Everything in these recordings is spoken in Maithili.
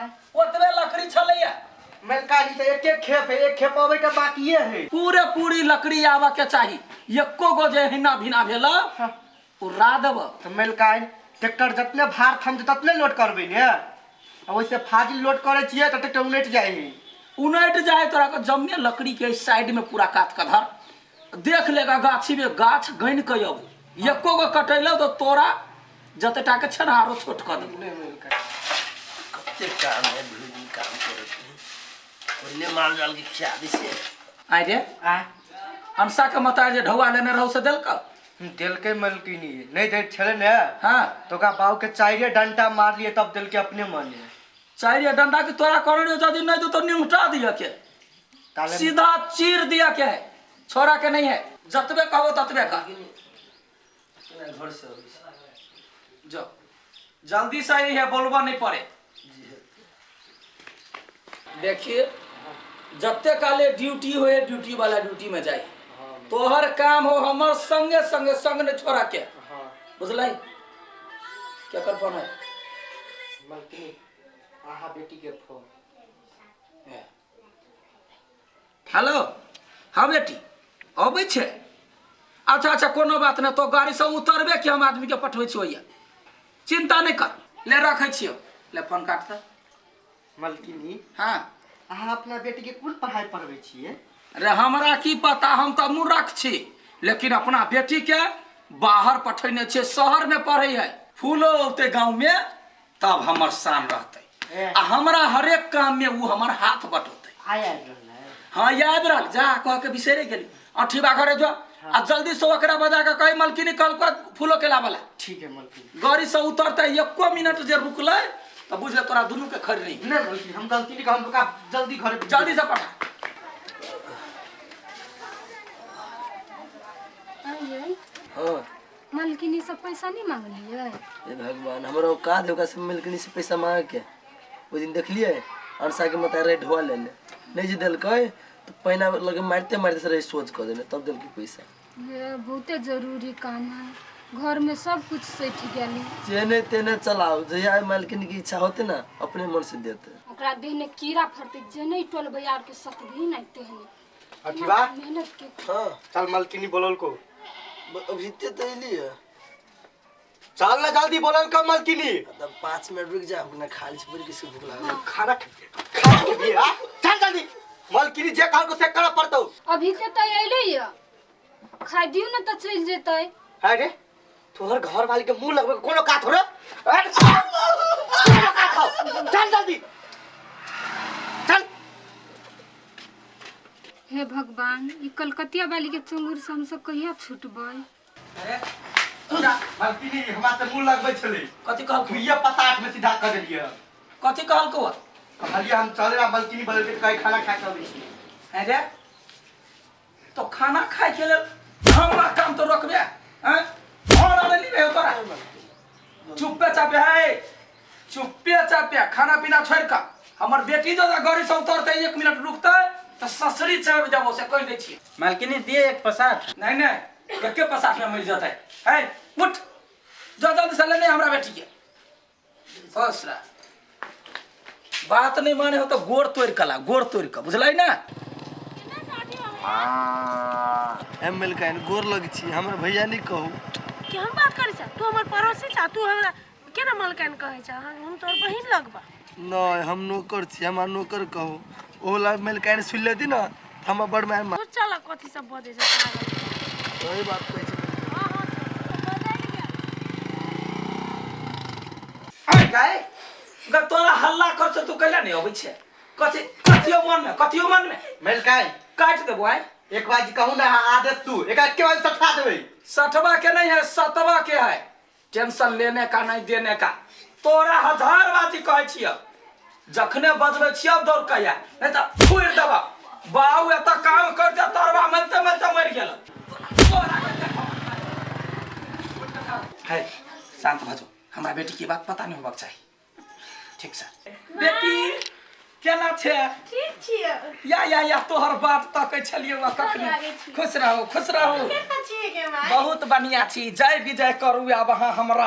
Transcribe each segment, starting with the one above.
आय ओतबे लकड़ी छलैया। मलकानी तऽ एक एक खेप है, एक खेप अबै के बाकिए है। पूरे पूरी लकड़ी आबऽ के चाही, एको गो जे हिना भिना भेल उड़ा देब। तऽ मलकाइन ट्रैक्टर जतने भार थमतै ततने लोड करबै ने, आ ओहिसे फाजिल लोड करै छियै तऽ ट्रैक्टर उनटि जाइ है। उनटि जाए तोरा के जमने लकड़ी के साइड में पूरा काट के धर, देख लेगा गाछी में गाछ गनि के अबू, एको गो कटेलो तो तोरा जते टा के छै ने आरो छोट कऽ देबो। नहि मलकाइन कते काम है भरि दिन काम करैत पहिले माल जाल के खिया दै छियै। आइ रे आय अनसा के मतार जे ढौआ लेने रहौ से देलक? देलकै मलकिनी, नहि दैत छलै ने। हाँ। तऽ ओकरा बाबू के चारिए डंटा मारलियै तब देलकै अपने मने। चारिए डंडा के तोरा कहने रहियो यदि नहीं दू तो निमटा दिया के, ताले सीधा चीर दिया के है, छोड़ा के नहीं है, जतबे कहबो ततबे कर। घर से अबै छै। जो जल्दी से आई है, बोलबा नहीं पड़े। देखिए जते काले ड्यूटी होए ड्यूटी वाला ड्यूटी में जाए, तोहर काम हो हमर संगे संगे संग ने छोड़ा के, बुझलै? क्या कर फोन है? मलकिनी आहा बेटी के फोन। हेलो, हाँ बेटी अबै छै? अच्छा अच्छा कोनो बात नहि, तो गाड़ीसँ उतरबे कि हम आदमीके पठबै छियौ, होइया चिंता नहि कर, ले रखै छियौ, ले फोन काट दे। मलकिनी हाँ अहाँ अपना बेटी के कोन पढ़ाई पढ़बै छियै? रे हमरा की पता, हम तऽ मूर्ख छी, लेकिन अपना बेटी के बाहर पठेने छियै, शहर में पढ़ै है, फूलो औते गाँव में तब हमर शान रहतै, आ हमरा हरेक काम में ओ हमर हाथ बटौतै। आइ आबि रहल है? हाँ आबि रहल, जा कह के बिसरे गेली, अठीबा घरे जो आ जल्दी से ओकरा बजा के कही मलकिनी कहलको फूलो के लाबला। ठीक है मलकिनी। गाड़ी से उतरते एको मिनट जे रुकलै तऽ बुझ ले तोरा दुनू के खरी नहीं। नहीं मलकिनी हम गलती नहीं, हम ओकरा जल्दी घरे जल्दी से पठा। आइए। हाँ। मलकिनी से पैसा नहीं मांगलिए? हे भगवान, हमरा औकात है ओकरा से मलकिनी से पैसा मांगे के? ओहि दिन देखलिए अनसा के मताई रहे ढोआ लेने, नहीं जे देलकै तो पैना लगे मारते मारते से रहे सोच कऽ देने तब देलकै पैसा। ये बहुते जरूरी काम है, घर में सब कुछ सठि गेल। जेने तेने चलाओ, जहिया मालकिन की इच्छा होते ना अपने मन से देते। ओकरा देह में कीड़ा फड़ते जे नहीं टोलबै आर के सकबी नहीं तेहने। अठीबा मेहनत के। हाँ। चल मलकिनी बोलल को। अभी ते तो अइली है। चल ना जल्दी बोलल को मलकिनी। तब 5 मिनट रुक जा, अपना खाली से बड़ी किसी भूख लागल। खाना खा के भी आ चल जल्दी, मलकिनी जे कहल को से करऽ पड़तौ। अभी ते तो अइले या, खाइ दियौ ने तऽ चलि जेतै। अरे तोहर घर वाली के मुंह लगबे के कोनो कात हो रे? अरे कोनो कात हो, चल जल्दी चल। हे भगवान, ई कलकतिया वाली के चंगुर से हमसब कहिया छुटबै? अरे मलकिनी हमरा से मुंह लगबै छलै। कथी कहलको? दुइये पसाठ में सीधा कर देलियै। कथी कहलको? कहलियै हम चले ला मलकिनी बदल के कहीं खाना खा के अबै छी। अरे तो खाना खाए के लेल हमरा काम तो रोकबे हैं? और आने ली तोरा चुप्पे चापे है, चुप्पे चापे खाना पीना छोड़ के हमर बेटी जो गाड़ी से उतरते 1 मिनट रुकते तो ससुरी चाप देबो से कह दै छी। मालकिनी दिए 1 पसाठ। नहीं नहीं एके पसाठ में मिल जतै। है उठ जो जल्दी से लेने हमरा बेटी के। ससुरा बात नहीं माने हो तो गोड़ तोड़ के ला, गोड़ तोड़ के, बुझलै ना? एम एल काइन गोर लग छी, हमर भैया नहीं कहू। कि हम बात करै छ, तू हमर पड़ोसी छ, तू हमरा केना मलकाइन कहै छ? हम तोर बहिन लगबा। नहीं हम नौकर छी, हमरा नौकर कहू। ओ ला मलकाइन सुन लेती ना त हमरा बड़ मार तू चल कथी सब बजै छ पागल। सही बात कहै छी। हां हां चल बदल गेल। अरे गाय ग तोरा हल्ला कर छ तू कैला नहीं अबै छै? कथी कथियो मन में, कथियो मन में? मलकाइन काट देबो आइ। एक बार जी कहू ना आदेश तू एक के बाद सठा देबै। सठवा के नहीं है, सतवा के है। टेंशन लेने का नहीं देने का। तोरा हजार बाजी कहै छियौ, जखने बजबै छियौ दौड़ के आ, नहीं तऽ फोड़ि देबौ। बाउ एतऽ काम करते तरवा मलते मलते मरि गेल। है शांत भऽ जाओ, हमरा बेटी के बात पता नहीं होबाक चाही। ठीक सर। बेटी केना छै? ठीक छियै। या या या तोहर बात तकै छलियै वा कखनी। लागै छी। खुश रहू, खुश रहू। केना छियै गे माय? बहुत बढ़िया छी। जय विजय करू। आब अहाँ हमरा,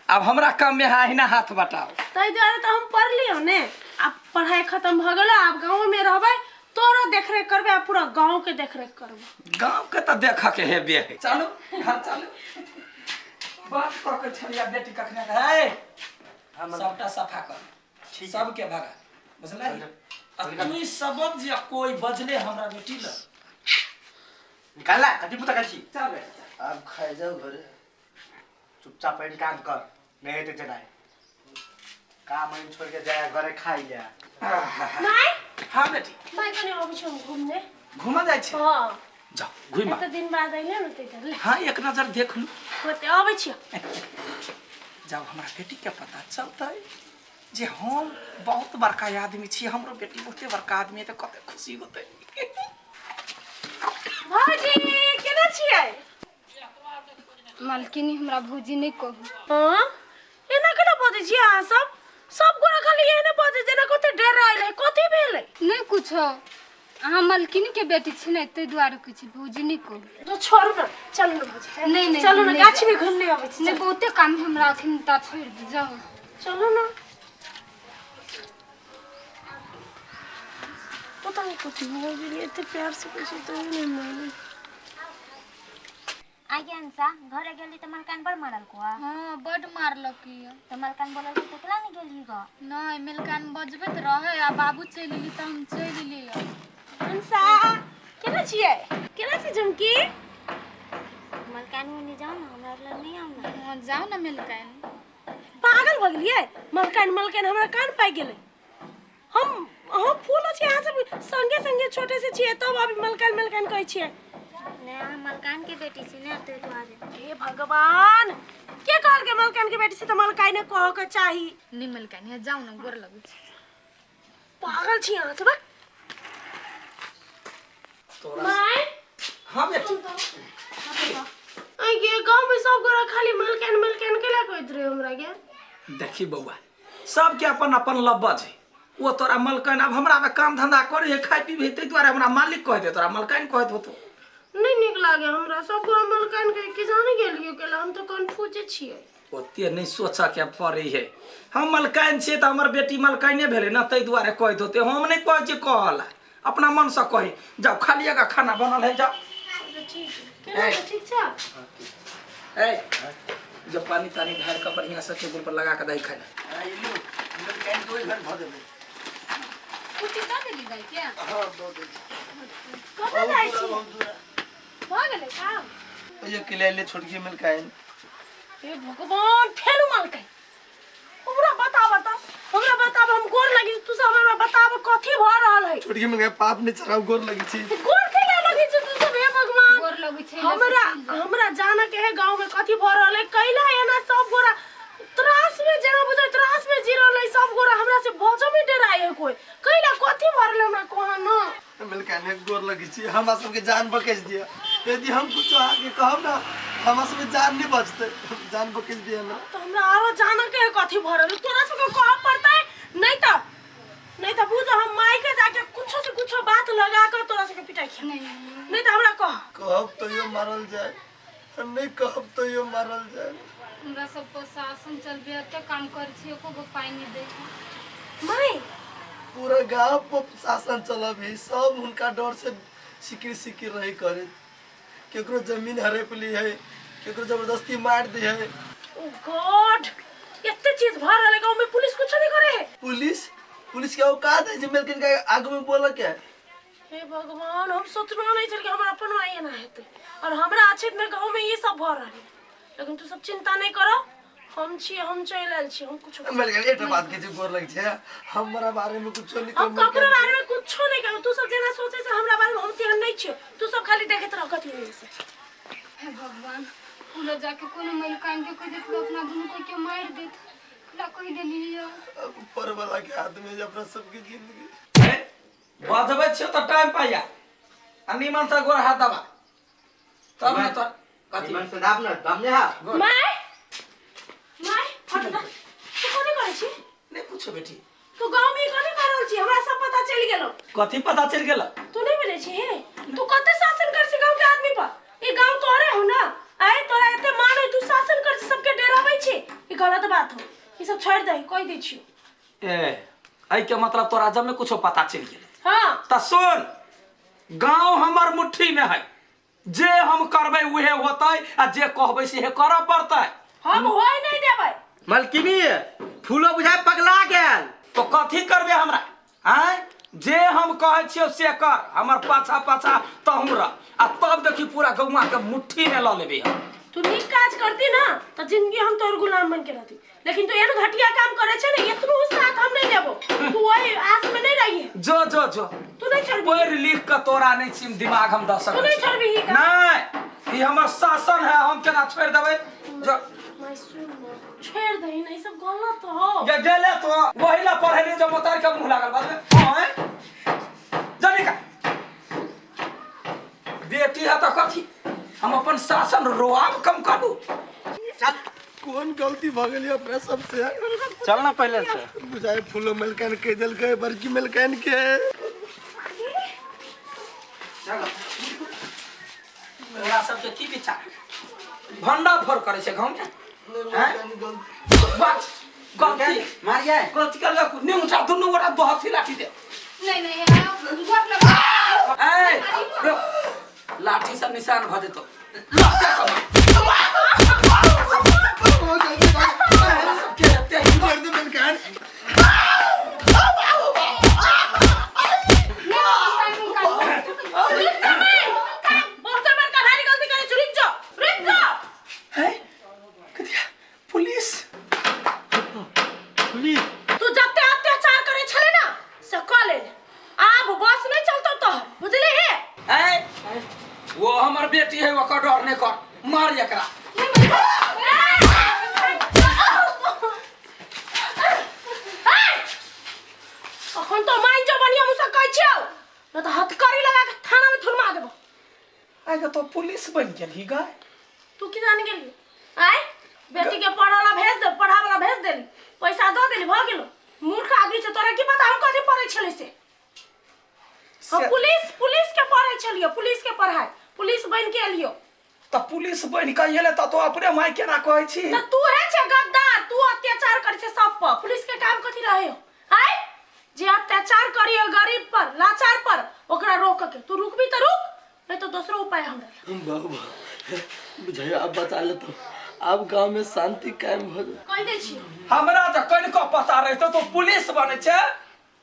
आब हमरा काम में अहाँ अहिना हाथ बटाउ। ताहि दुआरे तऽ हम पढ़लियौ ने, आब पढ़ाई खत्म भऽ गेलो, आब गाँव में रहबै, तोरो देखरेख करबै आ पूरा गाँव के देखरेख करबै। गाँव के तऽ देखऽ के हेबे है। चलू घर चलू। बात कऽ के छलिया बेटी कखने के है, सबटा सफा कर, सबके भगा, बुझलही? आ तू ई सबक जे कोई बजले हमरा बेटी ल निकाल ला कथी पुता छी। चल बेटी चल। आब खाइ जाउ घरे। चुपचाप एहन काम कर, नहीं हेतै जनाइ काम एहन छोड़ के जाय घरे खाइ ले। माय। हाँ बेटी। माय, कने अबै छी हम घूमने। घूमऽ जाइ छै? हाँ। जाओ घुमा। एते दिन बाद अइले ने तै ले। हाँ, एक नजर देख लू। होते अबै छी। जब हमरा बेटी के पता चलतै जे हम बहुत बड़का आदमी छी, हमरो बेटी बहुते बड़का आदमी है, तऽ कते खुशी होतै। भौजी, केना छियै? मालकिनी, हमरा भौजी नहि कहू। हाँ, एना केना बजै छियै अहाँ सब? सब गोरा खाली एहने बजै जेना कते डर आयल है। कथी भेलै? नहि कुछो, अहाँ मलकिनी के बेटी छी ने, ताहि दुआरे कहै छी भौजी नहि कहू। तो छोड़ू ने, चलू ने भौजी। नहीं, नहीं, चलू ने। नहीं। गाछी में घूमने अबै छी। नहि, बहुते काम है हमरा अखन, ता छोड़ि दे जाउ। चलू ने। पता नहीं कथी हो गेलै, एते प्यार से कहै छै तैयो नहि मानै। आगे अंसा, घरे गेली तऽ मलकान बड़ मारल को? हाँ, बड मारलक यऽ। तऽ मलकान बोलल कि तकला नहीं गेली ग? नहि, मेलकान बजबैत रहे आ बाबू चलि एली तऽ हम चलि एलियै। अंसा, केना छियै? केना छी झुमकी? मलकान मुनि जाओ ना, हमरा लग नहीं आओ ना। हाँ, जाउ ने मेलकान। पागल भऽ गेलियै? मलकान मलकान हमरा कान पाकि गेलै। हम फूल छी, अहाँ सब संगे संगे छोटे से छियै, तब अभी मलकान मलकान कहै छियै। नहीं, अहाँ मलकान के बेटी छी ने, ताहि दुआरे। हे भगवान, के कहल के मलकान के बेटी छी तऽ मलकाने कहऽ के चाही? नहि मेलकान, जाउ ने, गोर लगै छी। पागल छी अहाँ सब। तोरा माय। हाँ बेटी। आई गे, गाँव में सब गोरा खाली मलकान मलकान केला कहैत रहे हमरा के? देखी बौआ, सबके अपन अपन लब्बज है। ओ तोरा मलकाइन, आब हमरा में काम धंधा करे है, खाइ पीबे, ताहि दुआरे हमरा मालिक कह दे, तोरा मलकाइन कहैत होतो। नहीं नीक लागे हमरा सब गोरा मलकान कहे के, जाने गेलियो केला, हम तो कंफ्यूज छियै। ओते नहि सोचऽ के पड़ै है। हम मलकाइन छियै तऽ हमर बेटी मलकाइने भेलै ने, ताहि दुआरे कहैत होतै। हम नहि कहै छियै कहऽ ला, अपना मनसँ कही। जाउ, खा लिअ, खाना बनल है, जाउ। अच्छा, ठीक है। केना छै, ठीक छ? ए जब पानी तानी ढारि कऽ बढ़िआँ से टेबुल पर लगा कऽ दही खाइ लए। आइलू मलकान के ओहि घर भऽ देबै। कुटी दऽ देली गाय के? हाँ, दऽ देली। कतऽ जाइ छी? बहुत दूर। भऽ गेलै काम? ओहि के ले छोटकी मलकान। हे भगवान, फेर मलकान! हमरा बताब त, हमरा बताब, हम गोर लगी, तू सब हमरा बताब कथी भऽ रहल है। छोटकी मलकान, पाप नहि चढ़ाउ, गोर लगी छी। गोर केला लगी छै तू सब? हे भगवान। गोर लगै छै। हमरा हमरा जाने के है गांव में कथी भऽ रहल है। कैला एना सब गोरा त्रास में, जेना बुझै त्रास में जी रहल है सब गोरा? हमरा से बजो में डराय है कोई। कैला, कथी भऽ रहल है, हमरा कह न। मलकान, गोर लगी छी, हमरा सबके जान बकैस दिअ। यदि हम कुछो अहाँके कहब ने, हमरा सबके जान नहि बचतै। जान बकैस दिअ हमरा। तो हमरा आरो जाने के है कथी भऽ रहल है। तोरा सबके कहऽ पड़तै, नहीं तो बुझ, हम मायके जाके कुछो से कुछो बात लगा कर तोरा सबके पिटाई खिया। नहीं। नहीं तो हमरा कह। कहब तैयो मारल जाय, आ नहि कहब तैयो मारल जाय। हमरा सब पर शासन चलबे, एते काम करै छी, एको गो पाइ नहि दै है। माय। पूरा गांव पर शासन चलब है। सब हुनका डर से सिकिर सिकिर रही करे। केकरो जमीन हड़प ली है, केकरो जबरदस्ती मार दी है। ओ गॉड, एते चीज भऽ रहल है गाँव में, पुलिस कुछो नहीं करे है? पुलिस, पुलिस के औकात है जे मेलकिन के आगू में बोल के? हे भगवान, हम सोचलो नहीं छल कि हमर अपन माय एना हेतै और हमरा अछैत में गाँव में ये सब भऽ रहल है। लेकिन तू सब चिंता नहीं करो, हम छी, हम चलि आयल छी, हम कुछो मेलकिन, एकटा बात के जे गोर लग छै, हमरा बारे में कुछो नहीं हम कहब। ककरो बारे में कुछो नहीं कहब। तू सब जेना सोचे छै हमरा बारे में, हम तेहन नहीं छियो। तू सब खाली देखैत रह कथी होइ से। हे भगवान, पूरा जाके कोनो मलकान के कहि देत, अपना दुनू कोई के मारि देत। ला कहि देली यऽ। अब ऊपर वाला के हाथ में है अपना सबके जिंदगी। ए, बजबै छियौ तऽ टाइम पाइया आ नीमन से गोर हाथ दबा तब ने तोर कथी। निमन से दाब न, दम ने हा। माय, माय, हट जा। तू कथी करै छी? नहि पूछो बेटी। तू गाँव में कथी कर रहल छी? हमरा सब पता चलि गेलो। कथी पता चलि गेल? तू नहीं बुझै छी हे? तू कते शासन कर छी गाँव के आदमी पर? ई गाँव तोरे हो ना? आए तोरा एते मान है, तू शासन कर छी, सबके डराबै छी? ई गलत बात हो। ई सब छोड़ दे, कहि दै छियो। ए, एहि के मतलब तोरा जब में कुछो पता चलि गेल। हाँ। त सुन, गांव हमर मुट्ठी में है, जे हम करबै उहे होतै आ जे कहबै सेहे करऽ पड़तै। हम होय नहीं देबै। मलकिनी फूलो बुझाय पगला गेल। तो कथी करबे हमरा? आँय, जे हम कहै छियौ से कर, हमर पाछा पाछा तहूँ रह आ तब देखी पूरा गौआ के मुट्ठी में लऽ लेबै हम। तू नीक काज करती ना तो जिंदगी हम तोर गुलाम बन के रहती, लेकिन तू एहन घटिया काम करे छे ना, एतनो साथ हम नहीं देबो। तू वही आस में नहीं रही है। जो जो जो तू नहीं छोड़बी। पढ़ लिख के तोरा नहीं छिम दिमाग हम दऽ सकै तू नहीं छी। छोड़बी ही का? नहीं, ई हमर शासन है, हम केना छोड़ि देबै? जो मैं सुन ना, छोड़ दही ना, ई सब गलत हो। गे गेले तो वही ला पढ़े नहीं जो मोतार के मुंह लागल बाद में। आँय जानी का बेटी है तो कथी, हम अपन शासन रोआब कम करू। चल। कोन गलती भऽ गेल अपना सबसे? चल ना पहले से। बुझाए फूलो मलकान कह देलकै, बड़की मलकान के। तोरा सबके की विचार? भंडा फोड़ करे छै गाँव के। बस गलती मारिया गलती कर ले, नहीं उठा दुनू गोटा दो हथी लाठी दे। नहीं नहीं गोर लगा। ए रुक, लाठी से निशान भ जेतो। लाठी से छोड़ दे मलकान। बहुत बड़का भारी गलती करे छु, रुक जो, रुक जो। है कथिया पुलिस? पुलिस तू जते अत्याचार करे छले ना से क ले, आब बस नहीं चलतो तो, बुझली हे? ए वो हमर बेटी है, ओकर डर नहीं कर, मार एकरा। अखन तो मान जो बढ़िया मुसा कहै छियौ, न तऽ हथकड़ी लगा के थाना में थुरमा देबो। आइ तो पुलिस बन गेल ही गाय। तू की जाने गेली? आय बेटी के पढ़ाला भेज दे, पढ़ावला भेज देली, पैसा दऽ देली, भऽ गेलो। मूर्ख आदमी छै, तोरा की पता हम कथी पढ़ै छलै से? हम पुलिस पुलिस के पढ़ै छलियो, पुलिस के पढ़ाई, पुलिस बन के एलियो। त पुलिस बन के एले त तो अपने माय केना कहै छी? त तू है छे गद्दार, तू अत्याचार करै छे सब पर। पुलिस के काम कथी रहे हो? आय जे अत्याचार करियो गरीब पर, लाचार पर, ओकरा रोक के। तू रुकबी त रुक, नहीं तो दोसरो उपाय हमरा। बाबा बुझाइयो अब बचा ले तो अब गांव में शांति कायम हो। कहि दै छी हमरा त कनिको पता रहितो तो पुलिस बनै छै,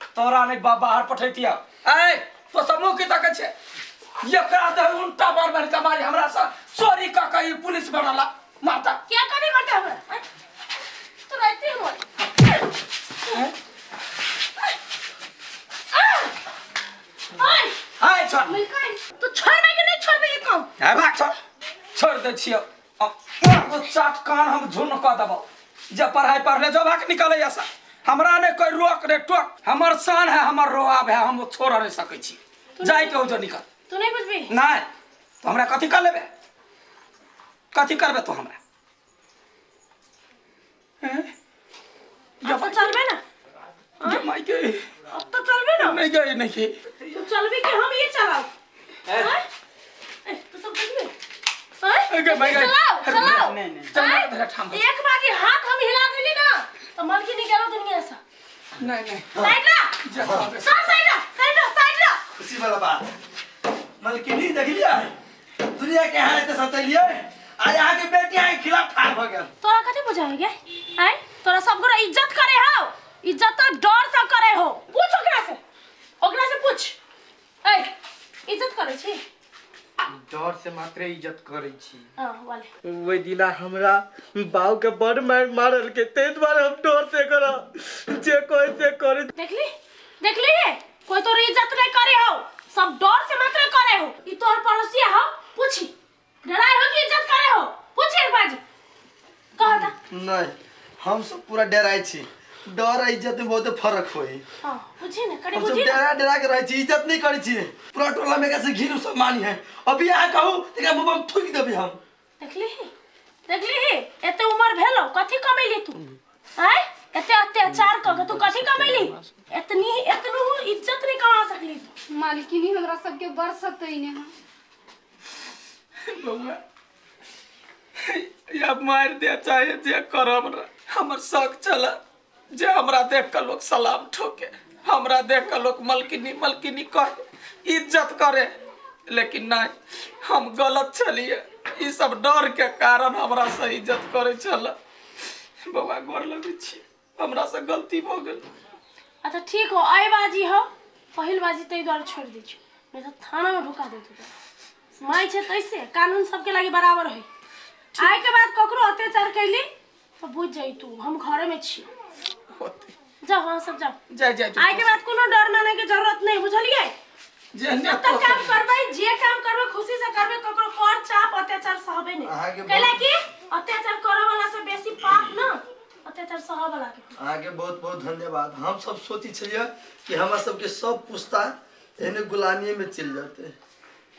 तोरा नहीं बाहर पठैतिया। ऐ तो समूह की तकै छै, एकरा दे उल्टा बार बार के मारी हमरा से चोरी क के ई पुलिस बनला मारता। क्या करी करते हमरा? तू रहते हो। ऐ छोड़। तू छोड़बे कि नहीं छोड़बे ये काम? ऐ भाग छोड़, छोड़ दै छियौ। अब चाट कान हम झुन क देबौ जे पढ़ाई पढ़ले जो भाग निकले ऐसा। हमरा ने कोई रोक रे टोक, हमर शान है, हमर रोआब है, हम छोड़ नहीं सकै छी। जाय के हो जो निकल। तू नहीं बुझबी? नहीं तो हमरा कथी कर लेबे? कथी करबे तो हमरा? अब तो चलबे ना? गे माई के। अब तो चलबे ना? नहीं गई नहीं गई। तू चलबी कि हम ये चलाओ? ए तू सब बुझबे? गे माई गई। चलाओ चलाओ। नहीं नहीं चल ना धरा ठाम। एक बार हाथ हम हिला देली ना तो मलकी निकालो दुनिया से। नहीं नहीं साइड ला, साइड ला, साइड ला, साइड ला। खुशी वाला बात मलकिनी देख लिया, दुनिया के यहाँ एते सतैलिए, आज यहाँ के बेटी यहाँ के खिलाफ ठाड़ भ गेल। तोरा कथी बुझाए गे? आय तोरा सब गोरा इज्जत करे हो, इज्जत तो डर से करे हो। पूछ ओकरा से, ओकरा से पूछ। ए इज्जत करे छी? डर से मात्र इज्जत करै छी। हां वाले ओहि दिना हमरा बाऊ के बड़ मार मारल के, ताहि दुआरे हम डर से कर जे कहे से करे। देखली देखली हे, कोई तोर इज्जत नहीं करे हो, सब डर से मात्र करे हो। ई तोर पड़ोसी हो, पूछी डराय हो कि इज्जत करे हो? पूछी एक बार कहता। नहीं हम सब पूरा डराइ छी, डर आ इज्जत में बहुत फर्क होई। हां पूछी ना, करी हम सब पूछी ना। डरा डरा के रहै छी, इज्जत नहीं करै छी। पूरा टोला में कैसे घिन सब मानी है। अभी यहाँ कहू त मुंह में थूक देबी हम। देखली देखली हे, एते उम्र भेलो कथी कमेली तू? आय एते अत्याचार क के तू कथी कमेली? एतनी एतनो इज्जत नहीं कमा सकली तू। मालकिनी हमरा सबके बरसतै ने। बउआ या मार दे चाहे जे करब, हमर शक चला। जे हमरा देख कऽ लोक सलाम ठोके, हमरा देख कऽ लोक मलकिनी मलकिनी कहे, इज्जत करे, लेकिन नहीं, हम गलत छलिए। ई सब डर के कारण हमरा से इज्जत करे छल। बौआ गोर लगै छी, हमरा से गलती भऽ गेल। अच्छा ठीक हो, अय बाजी हो, पहिल बाजी ताहि दुआरे छोड़ि दै छियौ, नहीं तऽ थानामे ढुका देतौ। माय छै तैसे कानून सबके लागी बराबर है। आइ के बाद ककरो अत्याचार कैली तऽ बुझि जाइ तू, हम घरे में छी। होते जाओ अहाँ सब जाओ। जाय जाय। आइ के बाद कोनो डर माने के जरूरत नहीं, बुझलियै? जेहने जब तक काम करबै, जे काम करबै खुशी से करबै, ककरो कर चाप अत्याचार सहबै नहीं। अहाँके बहुत- कैला कि अत्याचार करे वाला से बेसी पाप न अत्याचार सहऽ वाला के। अहाँके बहुत बहुत धन्यवाद। हम सब सोचै छलियै कि हमरा सबके सब पुस्ता एहने गुलामीमे चलि जेतै।